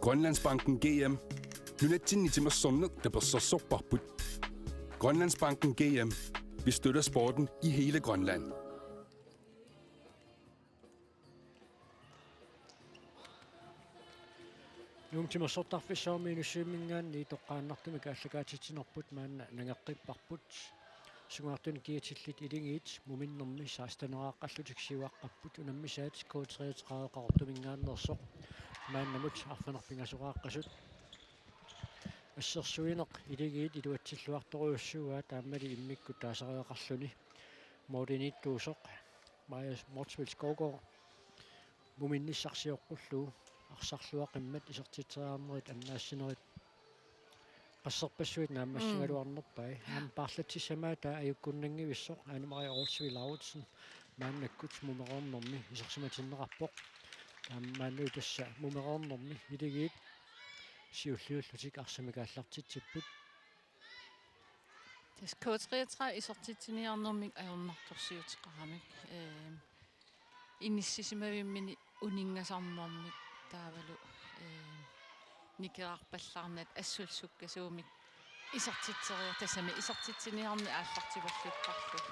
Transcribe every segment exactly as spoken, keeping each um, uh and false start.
Grønlandsbanken G M. Nunatsinni timersorneq tapersersorparput. Grønlandsbanken G M. Vi støtter sporten i hele Grønland. Nuummi timersortarfissuarmi Inussivimminngaanniit toqqaannartumik aallakaatitsinerput maanna nangeqqipparput. Sungaartunik kiatillit Iligiit muminnermi seksteneraaqqallutik siuaqqapput, unammisaat K treogtredive Qaqortuminngaanneersoq maannamut arfineq-pingasoraaqqasut. Assersuineq Iligiit iluatsilluartorujussuuaa taammali immikkut taasariaqarluni. Målimiittuusoq Maja Motzfeldt Skovgaard muminnissaq sioqqullugu arsarluaqimmat isertitseriarnerit annaassinerit qasserpassuit naammassigaluarnerpai. Mm. Aamma paarlatsissamaat ajukkunnanngivissoq Anne Marie Olsvig Lauritsen maannakkut mumereernermi isersimatinneqarpoq. Taamaammat tassa mumereernermi Iligiit siulliullutik arsamik aallartitsipput. Tassa K treogtredive isertitsiniarnermik ajornartorsiuteqaramik. Ehm, inissisimavimmini uninngasarnermik taavalu, ehm, nikerarpallaarnat assullu sukkasuumik isertitseriar-, tassami isertitsiniarneq aallartippallugu.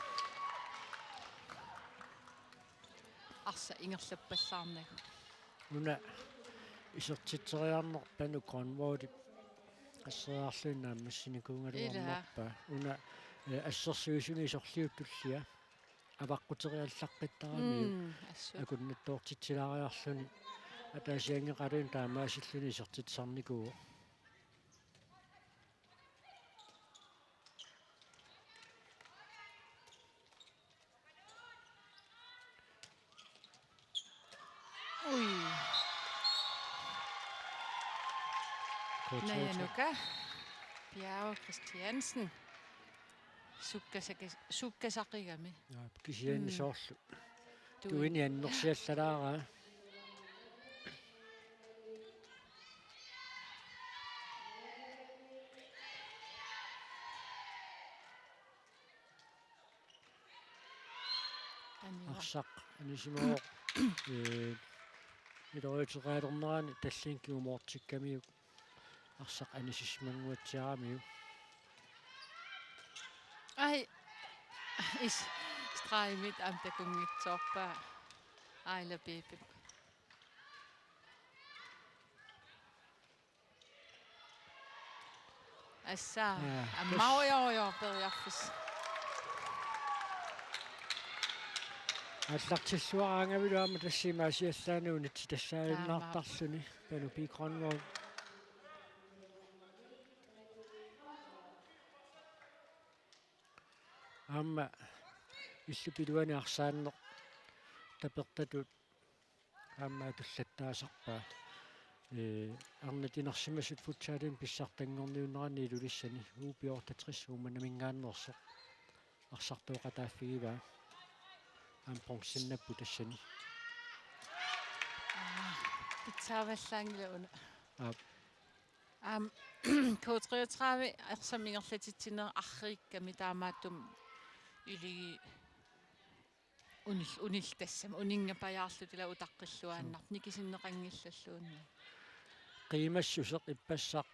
Arsaq ingerlappallaarnagu. Una isertitseriarnerpanu Grønvoldip asseriarluni naammassinikuugaluarnerpaa. Ila. Una, eh, assersuisuni sorliutullia avaqquteriallaqqittaramiuk. Mm, assut. Akunnattoortitsilaariarluni ataasianngeqaluunniit taamaasilluni isertitsisarnikuuvoq. Ui. K treogtredive. Najanuka Bjerg Christiansen. Sukkasaki-, sukkasaqigami. Ja, kisianni. Mm. Soorlu. Tuin. Tuini annersiallalaaraa. Aniva. Arsaq anisimavoq, eh, iloriuteqalernerani tallimat kingumoortikkamiuk arsaq anisissimannguatsiaramiuk. Ai. Is-, stregimit aamma takunngitsoorpaa. Aila Piipip. Assa. Ja, aamma tassa. Joo, joo, periarfissaq. Aallartilluaraangamilu aamma tassa imaasiallaannaq unitsitassaaginnartarluni. Taamaappoq. Panu P. Grønvold. Aamma illup iluani arsaanneq tapertatut aamma atullattaasarpaa. Ee, arnat inersimasut futsalimi pissartanngorniunneranni Ilulissani U B otteogtres Uummannaminngaanneersoq arsartooqataaffigivaa. Aamma bronzernapput tassani. Aa, pitsaavallaanngilaq una. Aap. Aamma K treogtredive arsamik ingerlatitsineq arriikkami taamaattumik Iligiit unil-, unil-, tassami uninngapajaarlutik ila utaqqilluaannarpoq. Suu. Nikisinneqanngillalluunniit. Qiimassuseq ippassaq,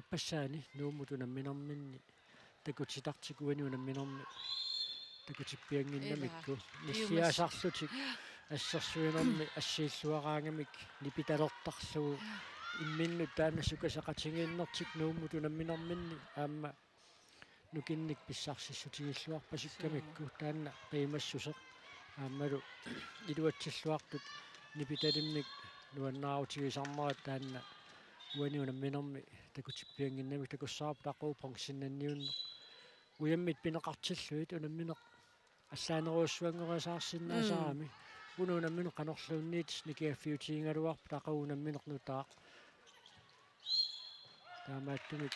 ippassaani Nuummut unamminerminni takutitartik uani unamminermi takutippiannginnamikku. Ila. Nissiaasarlutik assersuinermi assiilluaraangamik nipitalertarlugu imminnut taanna sukkasaqatigiinnertik Nuummut unamminerminni aamma nukinnik pissarsissutigilluarpasikkamikku. Suu. Taanna qiimassuseq aammalu iluatsilluartut nipitalimmik nuannaarutigisarnerat taanna uani unamminermi takutippiannginnamik takussavarput aqagu bronzernanniunneq. Ujammit pineqartillugit unammineq allaanerujussuanngoriasaarsinnaasarami. Mm. Una unammineq qanorluunniit nikiaffiutigigaluarpat aqagu unammineq nutaaq. Taamaattumik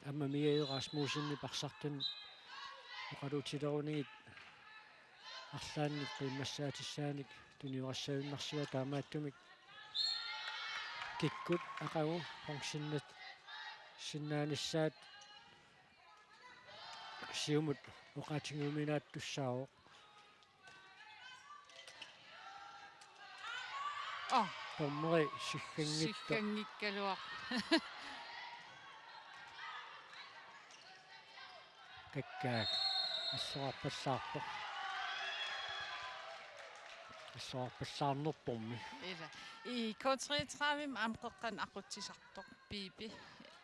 aamma Mia Rasmussenip arsartuni oqaluutilerunigit arlaannik qiimmassaatissaanik tuniorassagunarsivoq taamaattumik kikkut aqagu bronzernat sinnaanissaat siumut oqaatigiuminaattussaavoq. Oh, Dommeri sigganngitsoq. Sigganngikkaluaq. Kakkaak. Assoraarpallaarpoq. Assoraarpallaarnerpormi. Ila. I K treogtredive-mi aamma qeqqanut aqutsisartoq Pipi.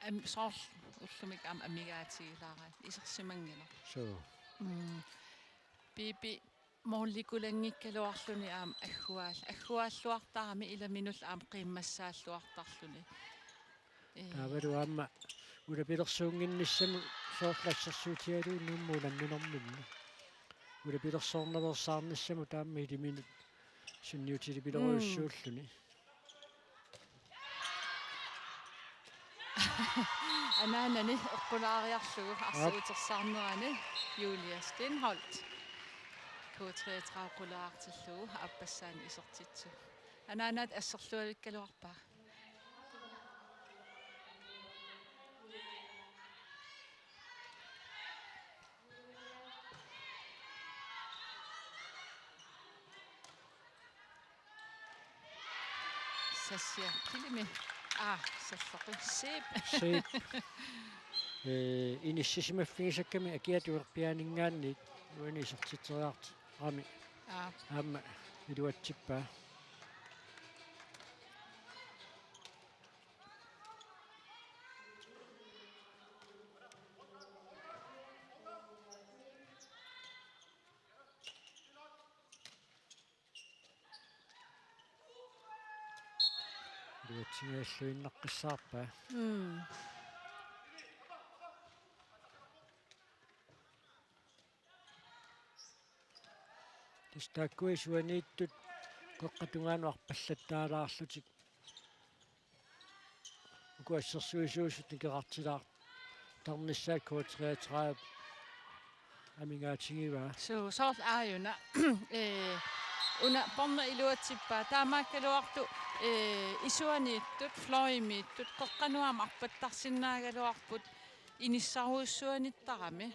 Am, soorlu ullumikkut aamma amigaatigilaarai. Isersimanngilaq. Suu. Mm. Pipi moorlikulanngikkaluarluni aamma agguaal-, agguaalluartarami ilaminullu aamma qiimmassaalluartarluni. Ee. Taavalu aamma ulapilersuunnginnissamut soorlu assersuutigalugu Nuummut unamminerminni. Ulapilersoornaveersaarnissamut taama iliminut sunniutilipilerujussuulluni. Mm. Anaanani eqqulaariarlugu arsa-, aa, utersaarnerani Julia Steenholdt. K treogtredive qulaartillugu aappassaani isertitsi. Anaanaat asserlualikkaluarpaa. Sassia Kilimi. Aa, salloqi. Seep. Seep. Ee, inissisimaffigisakkami akia tuerpiaaninngaanniit uani isertitseriarami. Aa. Aamma iluatsippaa. Iluatsinngilluinnaqqissaarpaa. Mm. Tassa taakkua isuaniittut qeqqata tungaanut arpallattaalaarlutik. Uku assersuisuusut nikerartilaartarnissaat K treogtredive amigaatigivaa. Suu, soorlu aajuna. Ee, una Bornert iluatsippaa. Taamaakkaluartoq, ee, isuaniittut, fløjimiittut, qeqqanut aamma arpattarsinnaagaluarput inissarujussuanittarami.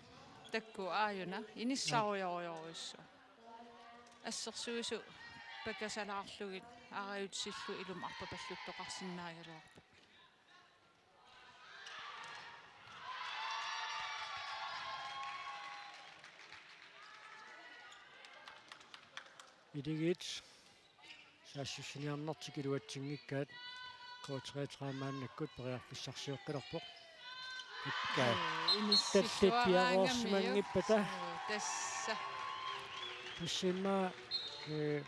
Taakku aajuna. Inissarujorujussuaq. Assersuisut pakasalaarlugit aarajutsillu ilumut arpapalluttoqarsinnaagaluarput. Iligit saassussiniarnertik iluatsinngikkaat K treogtredive maannakkut periarfissarsioqqilerpoq. Ikka. Ee, inissilluaraangamiuk. Tallit piareersimanngippata. Suu, tassa. Tassami, ee,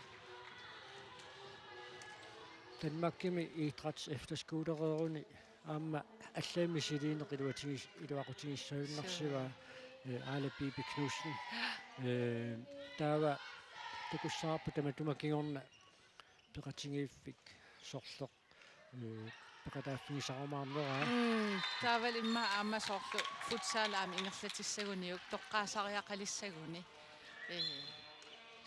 Danmarkimi idræts efterskolereeruni aamma allamik misiliineq iluatigis-, iluaqutigissagunarsivaat, suu, ee, Aala Pipi Knudsen. Ee, taava takussavarput tamatuma kingorna peqatigiiffik sorleq, ee, peqataaffigisarumaarneraa. Mm, taavalu immaqa aamma soorlu futsal aamma ingerlatissaguniuk toqqaasariaqalissaguni. Ee,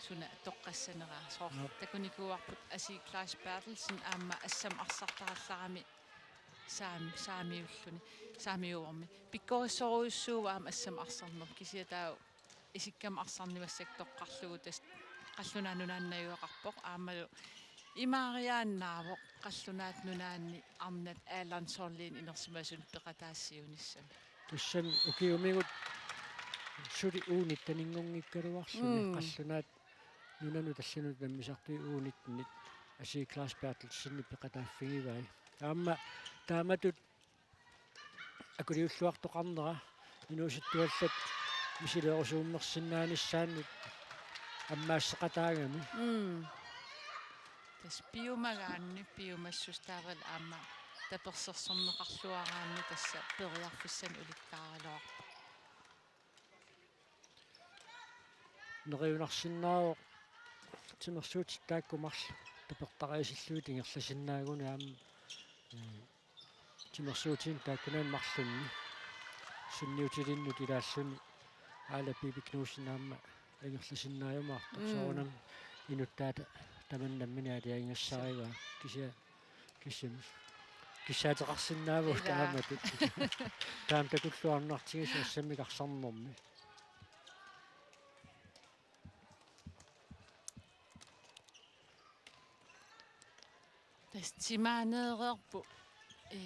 suna toqqassaneraa. Soorlu, aap, takunikuuarput Asii Claus Berthelsen aamma assammik arsartarallarami saam-, saamiulluni, saamiuvormi. Pikkorissorujussuuvoq aamma assammik arsarneq, kisianni taava isikkamik arsarniassagaq toqqarlugu tassa qallunaat nunaanni najugaqarpoq aammalu imaariaannaavoq qallunaat nunaanni arnat A-landsholdinik inersimasunut peqataassiunissami. Tassami ukiumigut suli U nitten-inngunngikkaluarluni, mm, qallunaat nunanut allanut nammisartui U nitten-it Asii Claus Berthelsenip peqataaffigivai. Aamma taamatut akuliulluartoqarnera inuusuttuallat misileerusuummersinnaanissaannut ammaasseqataagami. Mm. Tassa piumagaanni piumassuseq taavalu aamma tapersersorneqarluaraanni tassa periarfissanik ulikkaaraluarpoq. Neriunarsinnaavoq timersuutit taakku marluk tapertariasillugit ingerlasinnaagunik aamma, ee, timersuutinik taakkunani marlunni sunniutilinnut ilaalluni Aala Pipi Knudsen aamma ingerlasinnaajumaartoq. Mm. Soorunami inuttaata tamanna nammineq aalajangigassarivaa kisianni kissam-, kissaateqarsinnaavoq. Ilaa. Taamatut. Taama takulluarnartigisoq assammik arsarnermi. Timaaneereerpoq, ee,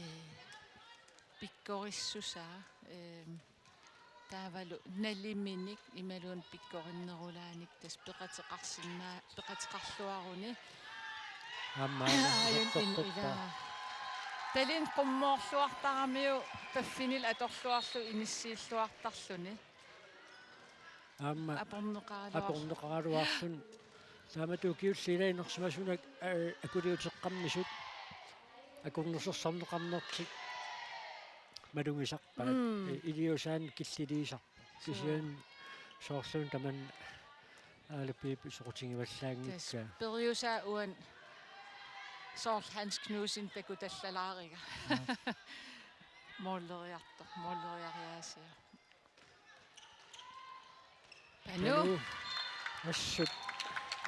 pikkorissusaa, ee, taavalu naliminik imaluunniit pikkorinnerulaanik tassa peqateqarsinnaa-, peqateqarluaruni. Aamma aajuna aana isorteqqippa. Ilaa. Tallimat qummoorluartaramiuk paffinillu atorluarlugu inissiilluartarluni. Aamma aporneqaraluar-, aporneqaraluarluni. Taamatut ukiullit ilaat inersimasunik, aa, akuliuteqqammisut akornusersorneqarnertik malugisarpaat. Mm. I-, iliuusaannik killiliisarpoq. Suu. Kisianni soorluuna tamanna Aala Piip soqutigivallaanngikkaa. Tassa periusaa uani soorlu Hans Knudsen takutallalaariga. Aa. Måleriartoq, måleriariaasia. Panu. Panu. Assut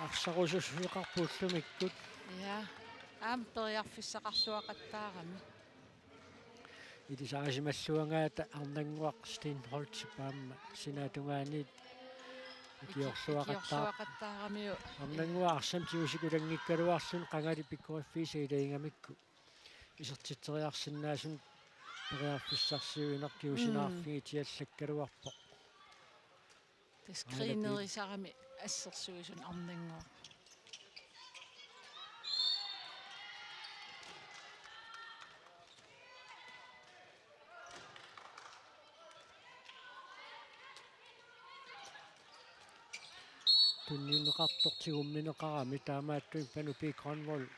arsarusussuseqarpoq ullumikkut. Ja. Aamma periarfissaqarluaqattaarami. Ilisarisimalluagaata Arnannguaq Steenholdt aamma sinaatungaaniit ikiorluaqattaar-, ikiorluaqattaaramiuk. Arnannguaq arsamik tigusikullanngikkaluarluni qangali pikkoriffiisa ilagigamikku. Isertitseriarsinnaasunik periarfissarsiuineq kingusinaarfigitsiallakkaluarpoq. Mm. Tassa aana Piip. Screenerisarami assersuisuni Arnannguaq. Tunniunneqartoq tigummineqarami taamaattumik Panu Piip Grønvold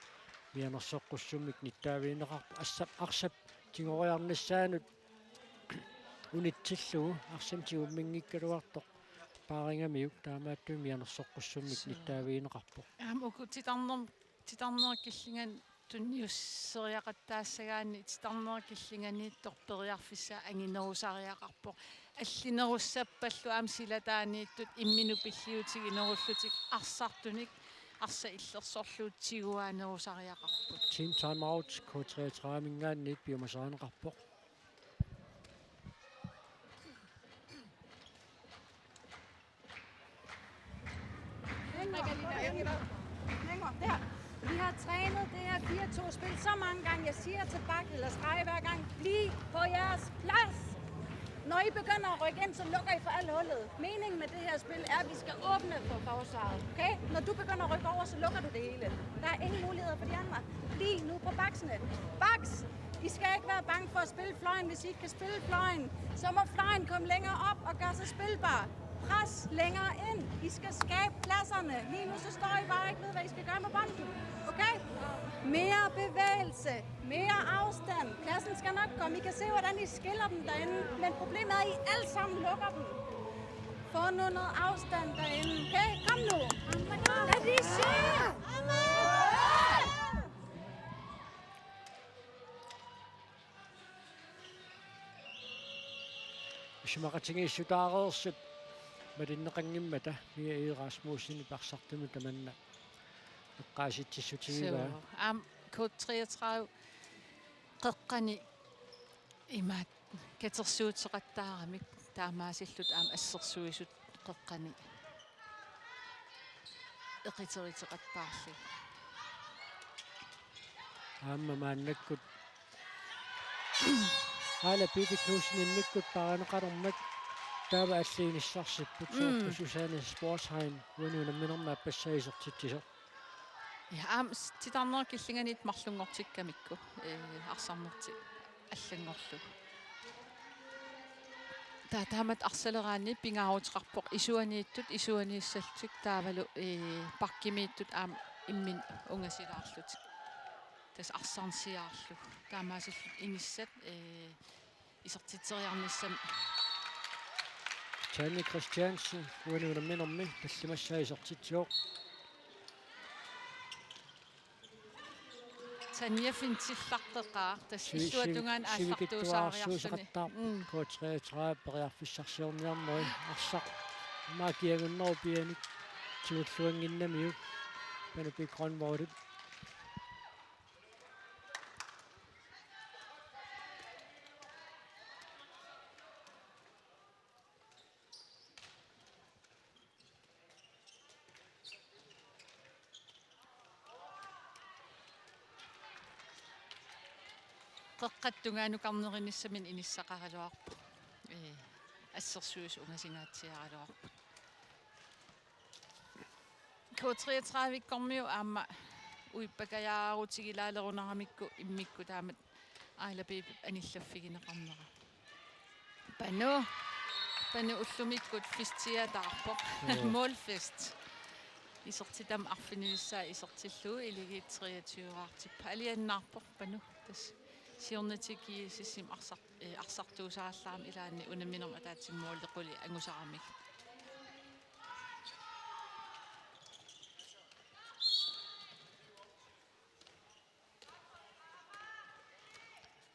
mianersoqqussummik nittaavigineqarpoq. Assap, arsap tigoriarnissaanut unitsillugu arsamik tigumminngikkaluartoq paarigamiuk taamaattumik mianersoqqussummik, suu, nittaavigineqarpoq. Aamma uku titarner-, titarnerit killinganni tunniusseriaqattaassagaanni titarnerit killinganiittoq periarfissaa anginerusariaqarpoq. Allinerussappallu aamma silataaniittut imminut pilliutiginerullutik arsartunik arsaq illersorlugu tiguaanerusariaqarput. Team timeout K treogtredive-minngaanniit piumasarineqarpoq. Længere. Længere. Der. Vi har trænet det her fire to-spil så mange gange. Jeg siger til bak eller streg hver gang: Bliv på jeres plads. Når I begynder at rykke ind, så lukker I for alle hullet. Meningen med det her spil er, at vi skal åbne for forsvaret. Okay? Når du begynder at rykke over, så lukker du det hele. Der er ingen muligheder for de andre. Bliv nu på baksene. Baks! I skal ikke være bange for at spille fløjen, hvis I ikke kan spille fløjen. Så må fløjen komme længere op og gøre sig spilbar. Pres længere ind. I skal skabe pladserne. Lige nu så står I bare og ikke ved, hvad I skal gøre med bolden. Okay? Mere bevægelse. Mere afstand. Pladsen skal nok komme. I kan se, hvordan I skiller dem derinde. Men problemet er, at I alle sammen lukker dem. Få nu noget afstand derinde. Okay? Kom nu. Lad de se. Isumaqatigiissutaareersut malinneqanngimmata Mia Egede Rasmussenip arsartunut tamanna eqqaasitsissutigivaa. Suu. Aamma K treogtredive qeqqani imaattoq katersuuteqattaaramik taamaasillutik aamma assersuisut qeqqani eqiteriteqattaarlugit. Aamma maannakkut Aala Piip Knudsenimikkut paarineqalermat taava alliinissarsipput. Mm. Soorlu Susanne Sporsheim uani unamminermi aappassaa isertitsisoq. Ja, aamma s-, titarnerit killinganiit marlunngortikkamikku, ee, arsarnertik allanngorlugu. Taava taamatut arsaleraanni pingaaruteqarpoq isuaniittut isuaniissallutik taavalu, ee, bakkimiittut aamma imminnut ungasilaarlutik. Tassa arsarsiaarlugu. Taamaasillutik inissat, ee, isertitseriarnissamik. Tanja Christiansen, uani unamminermi tallimassaa isertitsivoq. Tanja fintillarteqaaq, tassa sivi-, illuatungaani sivi-, aallartuusaariarluni. Sivikitsuararsuuseqattaarpoq. Mm. K treogtredive periarfissarsiorniarneri arsaq. Aamma kiagunnerup pianik tigulluannginnamiuk Panu Piip Grønvoldip. qeqqata tungaanukarnerinissaminut inissaqaraluarpoq. Ee, assersuisut ungasingaatsiaraluarput. K treogtredive-kkormiut aamma uippakajaarutigilaalerunaramikku immikkut taamatut Aila Piipip anillaffigineqarnera. Panu. Panu ullumikkut festiataarpoq. Joo. Målfest. Isertitami arfinilissaa isertillugu Iligiit treogtyve-raartippaat. Aliannaarpoq Panu. Tassa siornatigut G S S-imi arsar-, eh, arsartuusarallarami ilaanni unamminermi ataatsimik måli quli angusaramik.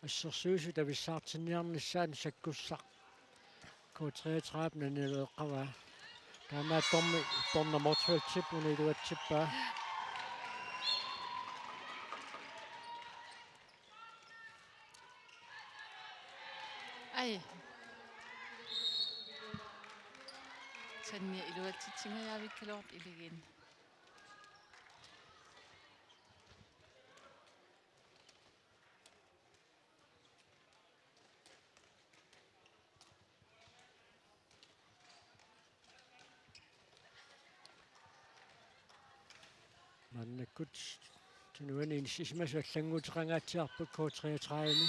Assersuisut avissaartinniarnissaannut sakkussaq K treogtredive nanileeqqavaa. Taamaattormi Borna Motzfeldtip una iluatsippaa. Ai. Tanja iluatsitsingajavikkaluarpoq Iligiinni. Maannakkut tunuani inissisimasut allannguuteqangaatsiarput K treogtredive-mi.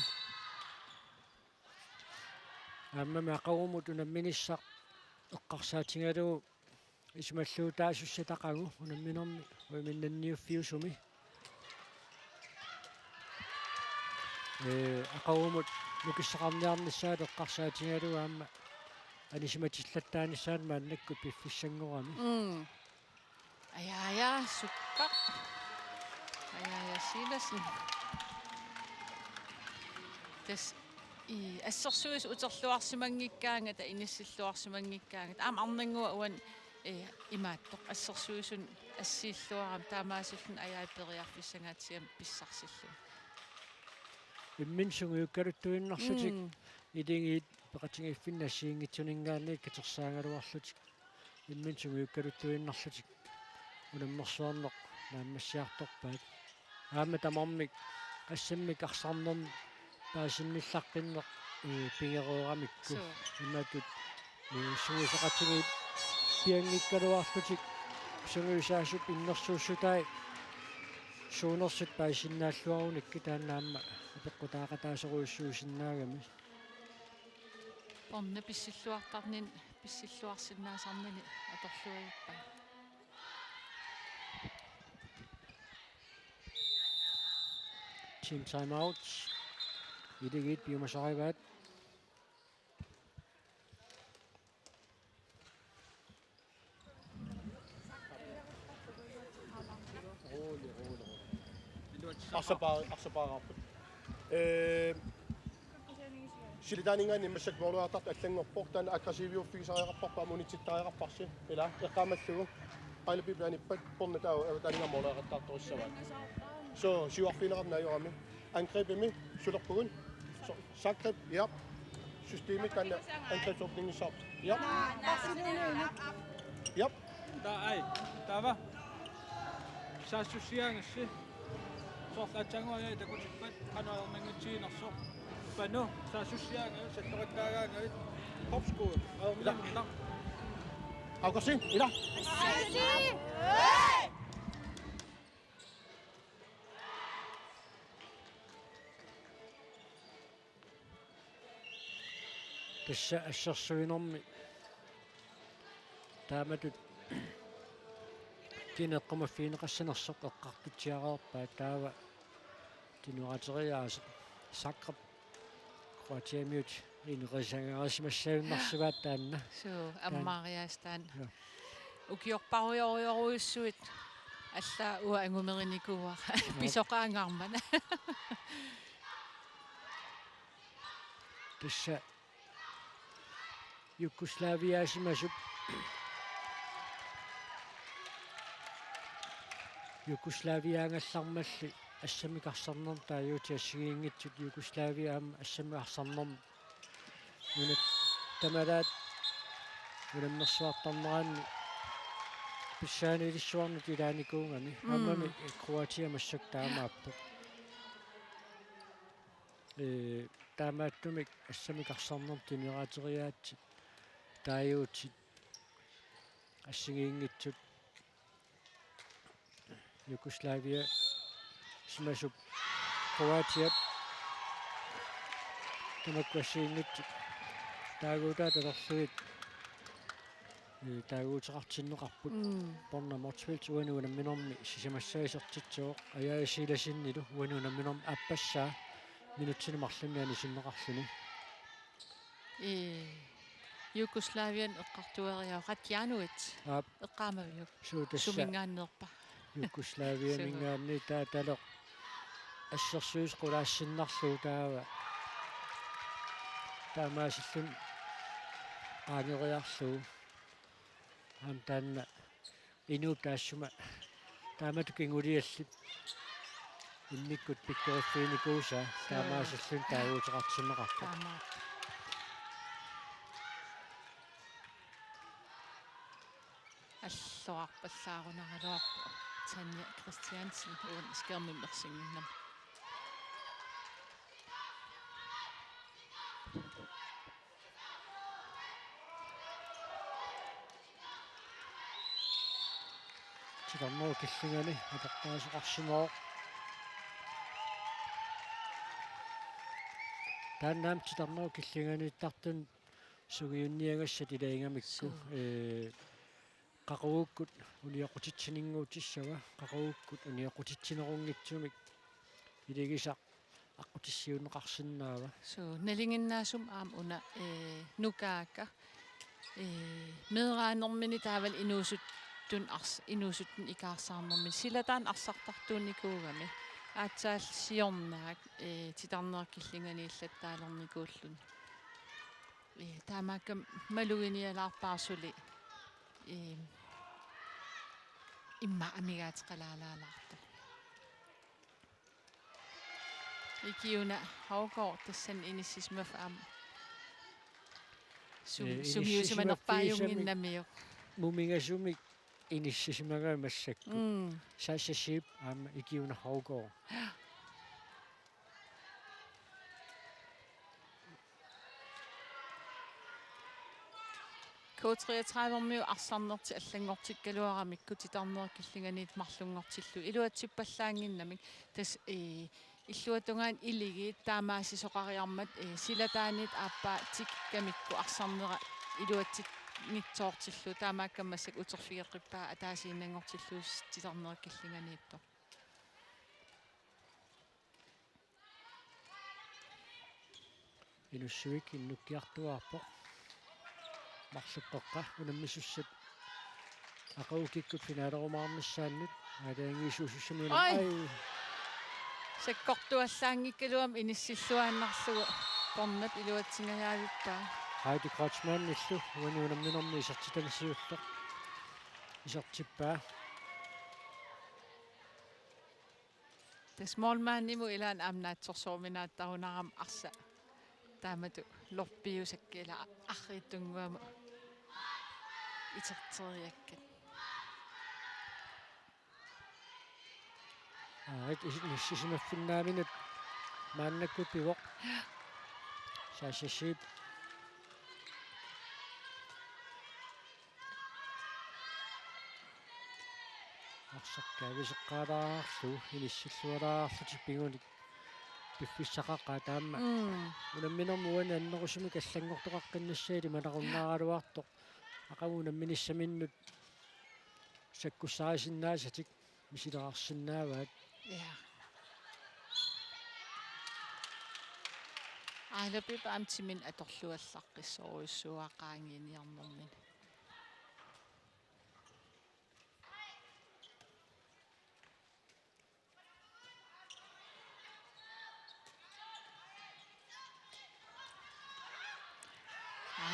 Aammami aqagumut unamminissaq eqqarsaatigalugu isumalluutaasussataqagu unamminermi uiminnanniuffiusumi. Ee, aqagumut nukissaqarniarnissaat eqqarsaatigalugu aamma anisimatillattaarnissaat maannakkut piffissanngorami. Mm. Ajaja, sukkaq. Ajaja Sivertsen. Tassa i assersuisut uterluarsimanngikkaangata, inissilluarsimanngikkaangata. Aamma arnannguaq uani, eh, imaattoq assersuisunut assiilluarami taamaasillutik ajaja periarfissangaatsiamik pissarsilluni. Imminut sungiukkaluttuinnarlutik. Mm. Iligiit peqatigiiffinni assigiinngitsuninngaanniit katersaagaluarlutik. Imminut sungiukkaluttuinnarlutik unammersuarneq naammassiartorpaat. Aamma tamarmik assammik arsarnermi paasinnillaqqinneq, ee, pigereeramikku. Suu. Imatut, ee, sungiusaqatigiit pianngikkaluarlutik sungiusaasup innersuussutai suunersut paasinnaalluarunikkit taanna aamma apeqqutaaqataasorujussuusinnaagami. Borna pissilluartarnini, pissilluarsinnaasarnini atorluarpaa. Team timeout. Iligiit piumasarivaat. Arsapaa-, arsapaareerput. Ee, silataaninngaanniit massakkut måleriartartut allanngorpoq, taanna aggressiviuffigisariaqarparput aamma unitsittariaqarparsi. Ila, eqqaamallugu. Aila Piipip anippat, Borna taava avataaninngaanniit måleriartartorissavaat. Suu, siuarfigineqarneq ajorami. Angrebimi sulerpugut. So, Zagreb, ja. Systemi taanna angrebsåbningissaarpoq. Ja. Ja. Taava, ai, taava. Saassussigaangassi. Soorlu aatsaannguaq ajai takutippat, qanoq ajornanngitsiginersoq. Panu, saassussigaangavit, salloqittaagaangavit. Hopskud, ajornanngilaq. Afgørelsen, ila. Tassa assersuinermi taamatut kina eqqumaffigineqassanersoq eqqartutsiareerpaat, taava tunuateriaaseq Zagreb Kroatiamiut ineriartorsimassagunarsivaat taanna. Suu, taanna. Ammaariaaseq taanna. Joo. Ukiorparujorujorujussuit allaat uanga angumerinikuuara. Joo. Pisoqaangaarmat. Tassa Jugoslaviaasimasut. Jugoslaviaangallarmalli assammik arsarnermut taaguutit assigiinngitsut, Jugoslavia aamma assammik arsarnermut. Nunat tamalaat unammersuartarneranni pissaaniilissuarnut ilaanikuugami. Mm. Aammami Kroatia massakkut taamaappoq. Ee, taamaattumik assamik arsarnermut timerateriaatsit taaguutit assigiinngitsut Jugoslavia simasup Kroatiap tamakku assigiinngitsut taaguutaat talerlugit, ee, taaguuteqartinneqarput. Mm. Borna Motzfeldt uani unamminermi sisamassaa isertitsivoq, Ajaja Silasenilu uani unamminermi aappassaa minutsini marlunni anisinneqarluni. Ee, Jugoslavian eqqartueriaruk Radjanovic. Aap. Eqqaamaviuk? Suu tassa. Suminngaanneerpa? Jugoslaviaminngaanniit taava taleq assersuisoq qulaassinnarlugu taava. Taamaasilluni qaangeriarlugu. Aamma taanna inuup taassuma taamatut kinguliallit immikkut pikkoriffiginikuusaa. Suu. Taamaasilluni taaguuteqartinneqarpoq. Taamaat. Alluarpallaarunaraluarpoq Tanja Christiansen uani skærmimi ersinnginnama. Titarnerup killingani atortaasoqarsimavoq. Taanna aamma titarnerup killinganiittartunut sungiunniagassat ilagigamikku. Suu. Ee, qaqugukkut unioqqutitsininnguutissava, qaqugukkut unioqqutitsinerunngitsumik iligisaq aqqutissiuunneqarsinnaava. Suu, nalinginnaasumik aamma una, ee, nukaaka, ee, meeraanermini taavalu inuusuttut ars-, inuusuttut ikaarsaarnermini silataannik arsartartuunikuugami. Aatsaat siornaak, ee, titarnerup killinganiillattaalernikuulluni. Ee, taamaakkami maluginialaarpara suli, ee, immaqa amigaateqalaalaartoq. Ikiuna Haugaard tassani inissisimaffik aamma. Sum-, ee, sungiusimanerpaajunnginnamiuk. Inissisimaffigisami mumingasumik inissisimagami massakkut. Mm. Sasha Sheep aamma Ikiuna Haugaard. K treogtredive-miut arsarnertik allanngortikkaluaramikku titarnerup killinganiittoq marlunngortillugu iluatsippallaannginnamik tassa, ee, illuatungaani iligiit taamaasisoqariarmat, ee, silataaniit aappaa tikikkamikku arsarnera iluatsinngitsoortillugu taamaakkami massakkut uterfigeqqippaa ataasiinnanngortillugu titarnerup killinganiittoq. Inussivik innukkiartuaarpoq. Marluk qeqqa unammisussat aqagu kikkut finalerumaarnissaannut aalajangiisuusussamik una-. Ai! Ai! Sakkortuallaanngikkaluamik inissilluaannarlugu Bornap iluatsingajavippaa. Heidi Kreutzmannillu uani unamminermi isertitani siulleq isertippaa. Tassa målmandimut ilaanni aamma naatsorsuuminaattarunarami arsaq taamatut lorpiusakka ila arriitsunnguamut iterteriakkat. Aarit isi-, inissisimaffinnaaminut maannakkut pivoq. Sasha Sheep. Arsaq kaviseqqaalaarlugu inissillualaarlutik pigunik piffissaqaqaat aamma. Mm. Unamminermi uani annerusumik allanngortoqaqqinnissaa ilimanarunnaaraluartoq. Aqagu unamminissaminnut sakkussaarisinnaasatik misilerarsinnaavaat. Ja. Aalapip aamma timinik atorluallaqqissorujussuuaa qaangiiniarnermini.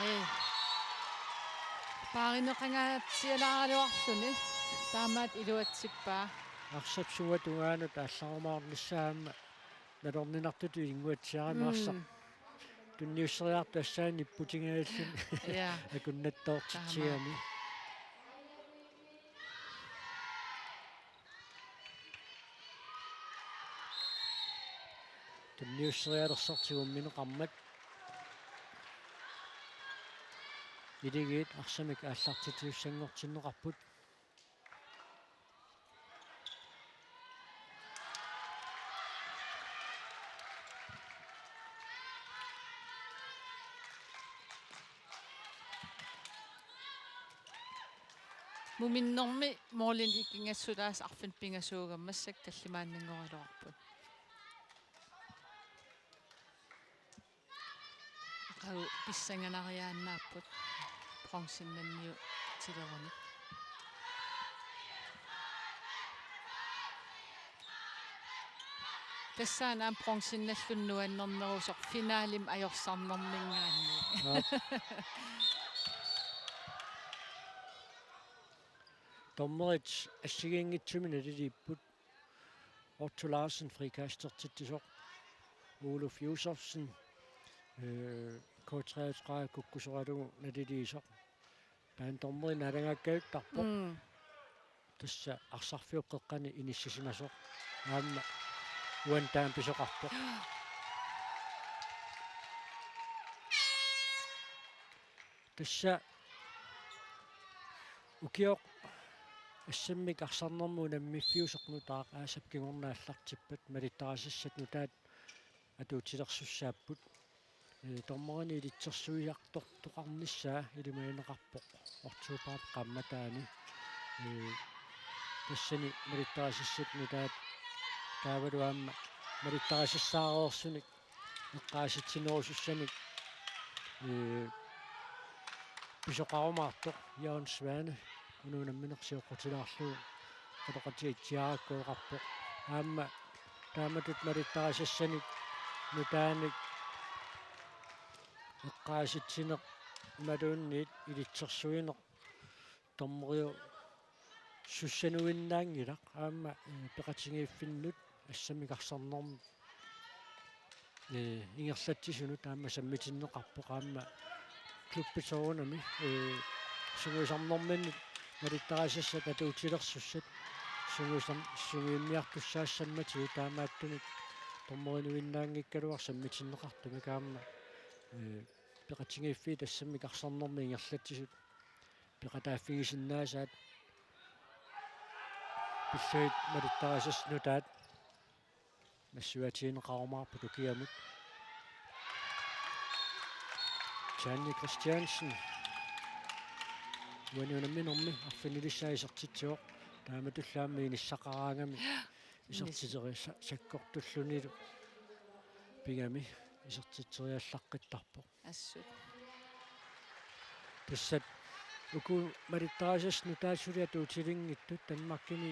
Ai. Paarineqangaatsialaaraluarluni taamaat iluatsippaa. Arsap sua tungaanut aallarumaarnissaa aamma nalorninartutut ilinguatsiarami. Mm. Arsaq tunniusseriartortassaanik nipputigalluni. Ja. Akunnattoortitsigami. Taamaat. tunniusserialersortigut minneqarmat. Iligiit arsamik aallartitsisussanngortinneqarput. Muminnermi målinik ikingassutaasa arfineq-pingasuugami, massakkut tallimaannanngoriluarput. Aqagu pissanganariaannaapput bronzennanniutilerunik. Tassaana aamma bronzennalluunniit nuannernerusoq finalemi ajorsarnerminngaanniit. Aap. Dommerit assigiinngitsumik naliliipput. Otto Larsen frikastertitsisoq. Oluf Josefsen, øh, K treogtredive kukkusoralugu naliliisoq. Taanna dommeri naalagaakkajuttarpoq. Mm. Tassa arsarfiup qeqqani inissisimasoq. Aamma uani taama pisoqarpoq. Tassa ukioq assammik arsarnermut unammiffiusoq nutaaq aasap kingorna aallartippat malittarisassat nutaat atuutilersussaapput. Ee, dommerinik ilitsersuiartortoqarnissaa ilimagineqarpoq oktobarip qaammataani. Ee, tassani malittarisassat nutaat taavalu aamma malittarisassaareersunik eqqaasitsinerusussanik, ee, pisoqarumaartoq Jørgen Svane, una unammineq sioqqutilaarlugu, qaloqatigiitsiarakku oqarpoq. Aamma taamatut malittarisassanik nutaanik eqqaasitsineq imaluunniit ilitsersuineq dommeriusussanuinnaanngilaq aamma, ee, peqatigiiffinnut assammik arsarnermut, ee, ingerlatsisunut aamma sammitinneqarpoq aamma klubbit soorunami, ee, sungiusarnerminnut malittarisassat atuutilersussat sungiusar-, sungiunniartussaassammatigut taamaattumik dommerinuinnaanngikkaluartoq sammitinneqartumik aamma, ee, peqatigiiffiit assammik arsarnermi ingerlatsisut peqataaffigisinnaasaat pillugit malittarisassat nutaat nassuiaatigineqarumaarput ukiamut. Tanja Christiansen uani unamminermi arfinilissaa isertitsivoq, taamatullu aamma inissaqaraangami isertiterisakkortullunilu pigami isertitseriallaqqittarpoq. Assut. Tassa uku malittarisassat nutaat suli atuutilinngitsut Danmarkimi,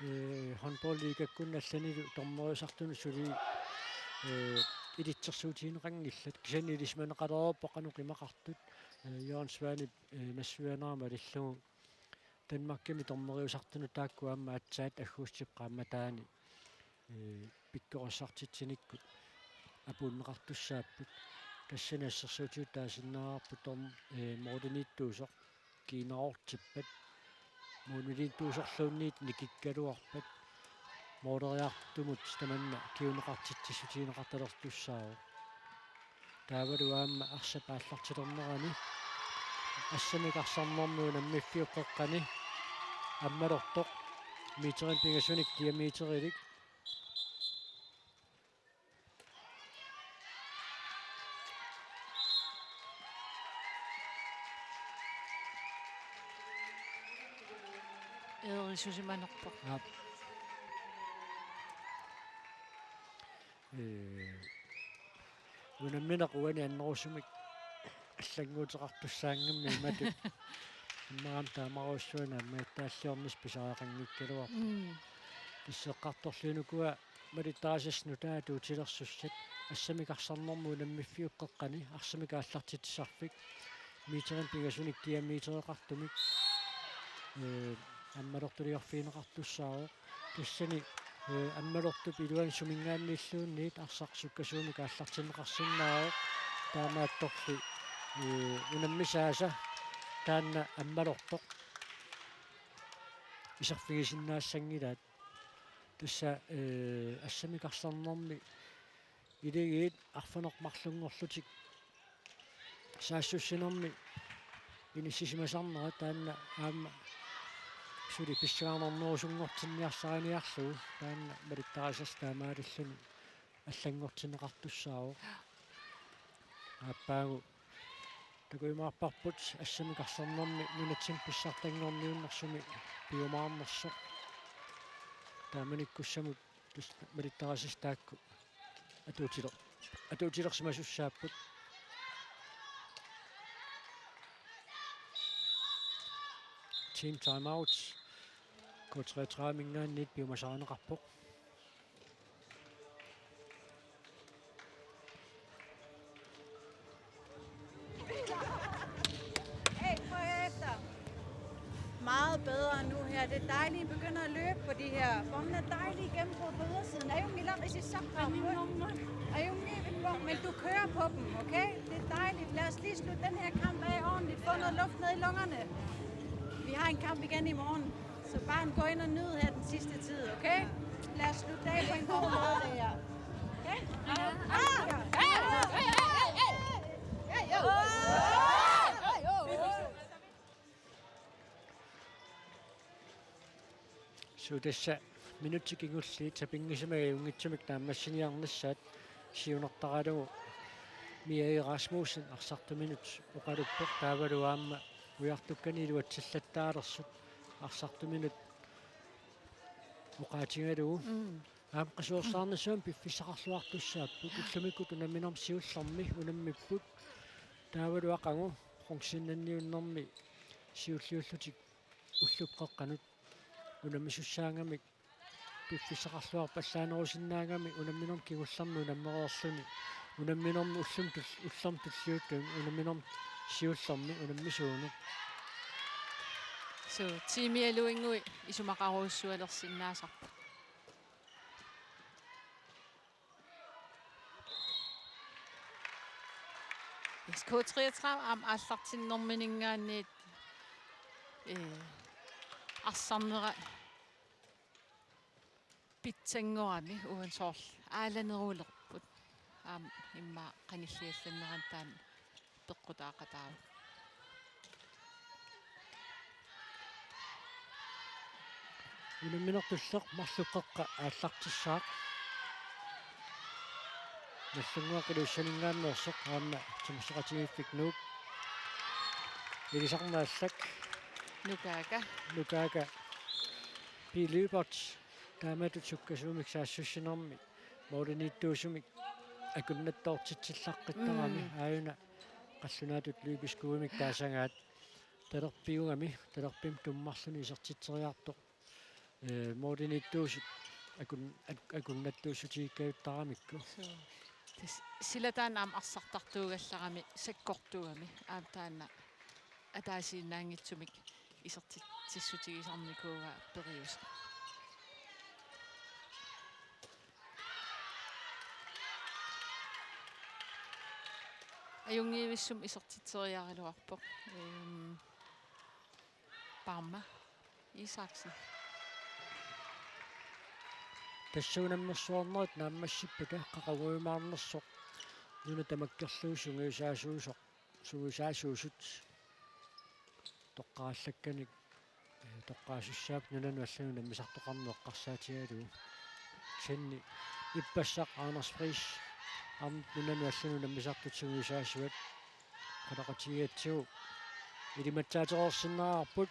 ee, håndboldligakkut allanilu dommeriusartunut suli, ee, ilitsersuutigineqanngillat. Kisianni ilisimaneqalereerpoq qanoq imaqartut, ee, Jørgen Svanep, ee, nassuiaanera malillugu Danmarkimi dommeriusartunut taakku aamma aatsaat aggustip qaammataani, ee, pikkorissartitsinikkut apuunneqartussaapput. Tassani assersuutigalugu taasinnaavarput dom-, ee, målimiittuusoq kiinaroortippat, målimiittuusorluunniit nikikkaluarpat, måleriartumut tamanna kinguneqartitsissutigineqartalertussaavoq. Taavalu aamma arsap aallartilernerani assammik arsarnermut unammiffiup qeqqani ammalortoq meterinik pingasunik diameterilik. Eerisusimanerpoq. Aap. Ee, unammineq uani annerusumik allannguuteqartussaagami imatut. Immaqa aamma taamarujussuaq aamma ittaalliornis pisariaqanngikkaluarpoq. Mm. Tassa eqqartorluinnarlugu malittarisassat nutaat atuutilersussat assammik arsarnermut unammiffiup qeqqani arsamik aallartitsisarfik meterinik pingasunik diametereqartumik, ee, ammalortuliorfigineqartussaavoq. Tassani, ee, ammalortup iluani suminngaanniilluunniit arsaq sukkasuumik aallartinneqarsinnaavoq. Taamaattorli, ee, unammisaasa taanna ammalortoq iserfigisinnaassanngilaat. Tassa, ee, assammik arsarnermi Iligiit arfineq-marlunngorlutik saassussinermi inissisimasarnerat taanna aamma suli pissanganarnerusunngortinniarsariniarlugu taanna malittarisassat taamaalilluni allanngortinneqartussaavoq. Aappaagu takujumaarparput assamik arsaarnermi nunatsinni pissartanngorniunnersumik piumaarnersoq. Taamanikkussamut tassa malittarisassat taakku atuutiler-, atuutilersimasussaapput. Team timeout. K treogtredive-minngaanniit piumasarineqarpoq. Hey, prøv at høre efter. Meget bedre nu her. Det er dejligt, I begynder at løbe på de her. Båndene er dejlige gennembrud på ydersiden. Ajunngilaq isissarput. Ajunngilaq, men du kører på dem, okay? Det er dejligt. Lad os lige slutte den her kamp af ordentligt. Få noget luft ned i lungerne. Vi har en kamp igen i morgen. Så bare gå ind og nyd her den sidste tid, okay? Lad os slutte af på en god måde, det her. Okay? Suu, tassa minutsit kingulliit sapinngisamik ajunngitsumik naammassiniarnissaat siunertaralugu Mia E. Rasmussen arsartuminut oqaluppoq, taavalu aamma ujartukkanik iluatsillattaalersoq arsartuminut oqaatigalugu. Mm. Aamma qisuersaarnissamut piffissaqarluartussaapput, ullumikkut unamminermi siullermi unammipput. Taavalu aqagu qongsinnanniunnermi siulliullutik ullup qeqqanut unammisussaagami piffissaqarluarpallaanerusinnaagami unamminermi kingullermi unammereerluni, unamminermi ullumi tul-, ullormi tulliuttuni unamminermi siullermi unammisuuneq. Suu, tiimialuinngui isumaqarujussualersinnaasarput. Yes, K treogtredive aamma aallartinnermininngaanniit, eh, arsarnera pitsanngorami uani soorlu aalanerulerput. Aamma immaqa qanilliallannerani taanna peqqutaaqataavoq. Unamminertulleq marluk qeqqa aallartissaaq. Nagdlunguaq Ilulissaninngaanneersoq aamma timersoqatigiiffik Nuuk. Ilisarnaq Allak. Nukaaka. Nukaaka. Pii Lyberth. Taamatut sukkasuumik saassussinermi målimiittuusumik akunnattoortitsillaqqittarami. Mm. Aajuna qallunaatut løbeskuemik taasagaat talerpiugami, talerpimik tummarluni isertitseriartoq. Eh, målimiittuusut akun-, ak-, akunnattuussutigikkajuttaramikkit. Suu. Tassa sila taanna aamma arsartartuugallarami sakkortugami. Aamma taanna ataasiinnaanngitsumik isertitsissutigisarnikuuaa periuseq. Ajunngivissumik isertitseriaraluarpoq. Ehm, Parma Isaksen. Tassa unammersuarnerit naammassippata qaqugujumaarnersoq nuna tamakkerlugu sungiusaasuusoq, sungiusaasuusut toqqarallakkanik, eh, toqqaasussaapput nunanut allanut unammisartoqarneq eqqarsaatigalugu. Kisianni ippassaq Anders Friis aamma nunanut allanut unammisartut sungiusaasuat qalaqatigigatsigu ilimatsaatereersinnaavarput.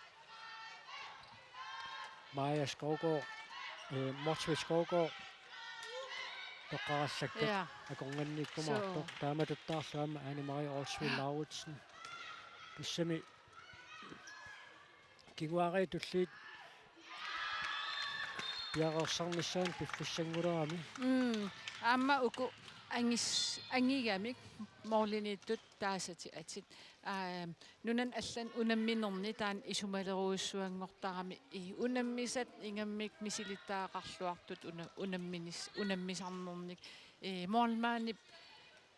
Maja Skovgaard, eh, Motzfeldt Skovgaard toqqarallakkat. Ja. Akornanniikkumaartoq. Suu. Taamatuttaarlu aamma Anne Marie Olsvig Lauritsen. Tassami kinguaariit tulliit piareersarnissaannut piffissanngulerami. Mm. Aamma uku angis-, angigamik målimiittut taasatit atit. Aa, nunanut allanut unamminerni taanna isumalerujussuanngortarami, i, unammisat ingammik misilittagaqarluartut una-, unamminis-, unammisarnernik, i, målmandip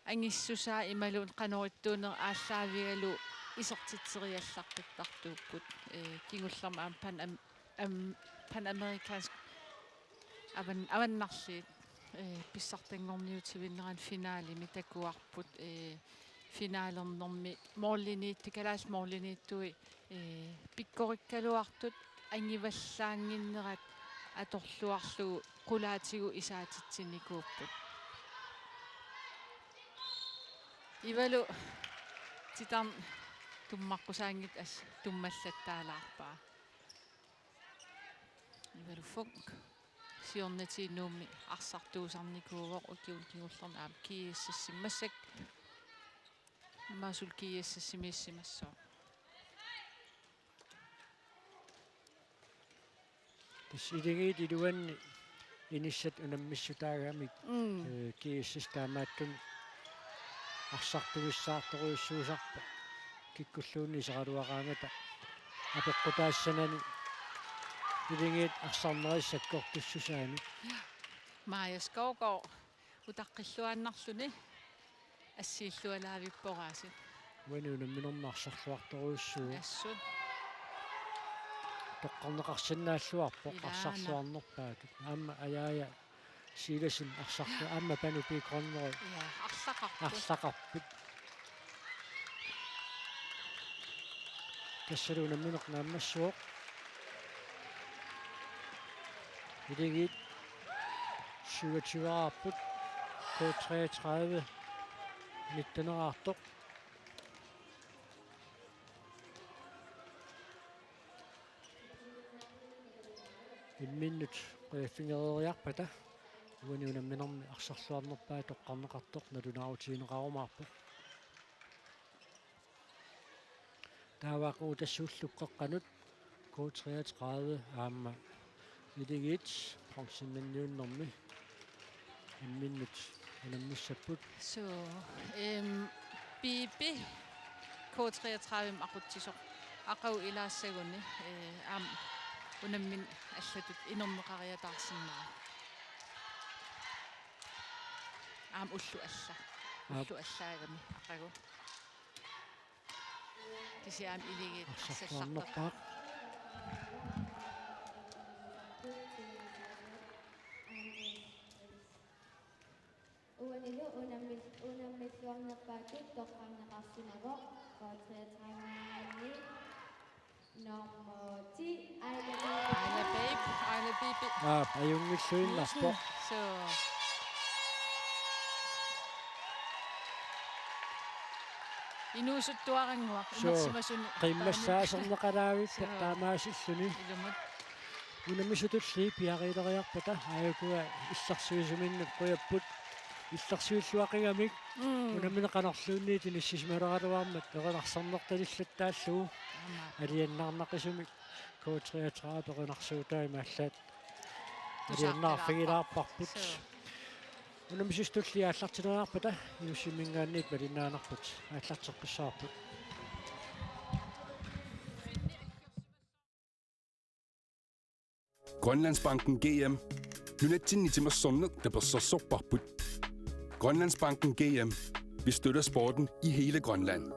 angissusaa imaluunniit qanoq ittuuneq aallaavigalugu isertitseriallaqqittartuupput, i, kingullermi aamma pan-, am-, am-, panamerikansk avan-, avannarliit. Ee, pissartanngorniutivinnerani finalemi takuarput, ee, finalernermi målimiittut, kalaallit målimiittui, ee, pikkorikkaluartut angivallaannginnerat atorluarlugu qulaatigut isaatitsinikuupput. Ivalu titarneq tummaqqusaanngitsoq as-, tummallattaalaarpaa. Ivalu Funk siornatigut Nuummi arsartuusarnikuuvoq ukiuni kingullerni aamma GSS-imi massakkut. Aamma suli GSS-imiissimassooq. Tassa Akuleriit iluanni inissat unammissutaagamik, mm, ee, GSS taamaattumik arsartuissaartorujussuusarpoq. Kikkulluunniit iseqaluaqaangata apeqqutaassanani Akuleriit arsarnerit sakkortussusaannik. Maja Skovgaard utaqqilluaannarluni assiillualaavippoq aasiit. Uani unamminermi arsarluartorujussuuvoq. Assut. Toqqarneqarsinnaalluarpoq. Ilaana. Arsarluarnerpaatut. Aamma Ajaaja Silassen arsarlu-, aamma Panu P. Grønvold. Ja, arlaqarput. Arlaqarput. Tassalu unammineq naammassivoq. Akuleriit syvogtyveerput. K treogtredive nittenerartoq. Imminnut qujaffigereeriarpata uani unamminermi arsarluarnerpaat toqqarneqartoq nalunaarutigineqarumaarpoq. Taava aqagu tassa ulloq qeqqanut K treogtredive aamma Akuleriit bronzemedaljernermi imminnut unammissapput. Så, øhm, Bibi K treogtredive aqutsisoq aqagu ilaassaguni, øh, aamma unammineq allatut inerneqariataarsinnaavoq. Aamma ulloq alla. Aap. Ulloq allaagami aqagu. Kisianni Akuleriit arsallartarpoq. Arsalluarnerpaaq. Uanilu unammil-, unammilluarnerpaatut toqqarneqarsimavoq K treogtredive nummer ti, Aila Bibi. Aila Bibi, Aila Bibi. Aap, ajunngilluinnarpoq. Nielsen. Så. Inuusuttuarannguaq. Så, imersimasuni. Qimmassaaserneqalaavippoq. Så. Taamaasilluni. Ilumut. Unammisut tulliit piareeriarpata aajuku illersuisuminnut qujapput. Illersuilluaqigamik. Mm. Unammineq qanorluunniit inissisimaleraluarmat erinarsornertalillattaallugu. Aamma. Alianaarnaqisumik K treogtredive erinarsuutaa imaallaat. Tusaaqqilaaqqat. Alianaarfigilaarparput. Suu. Unammisut tulliit aallartinniarpata Inussivimminngaanniit malinnaanarput aallarteqqissaarput. Grønlandsbanken G M. Nunatsinni timersorneq tapersersorparput. Grønlandsbanken G M. Vi støtter sporten i hele Grønland.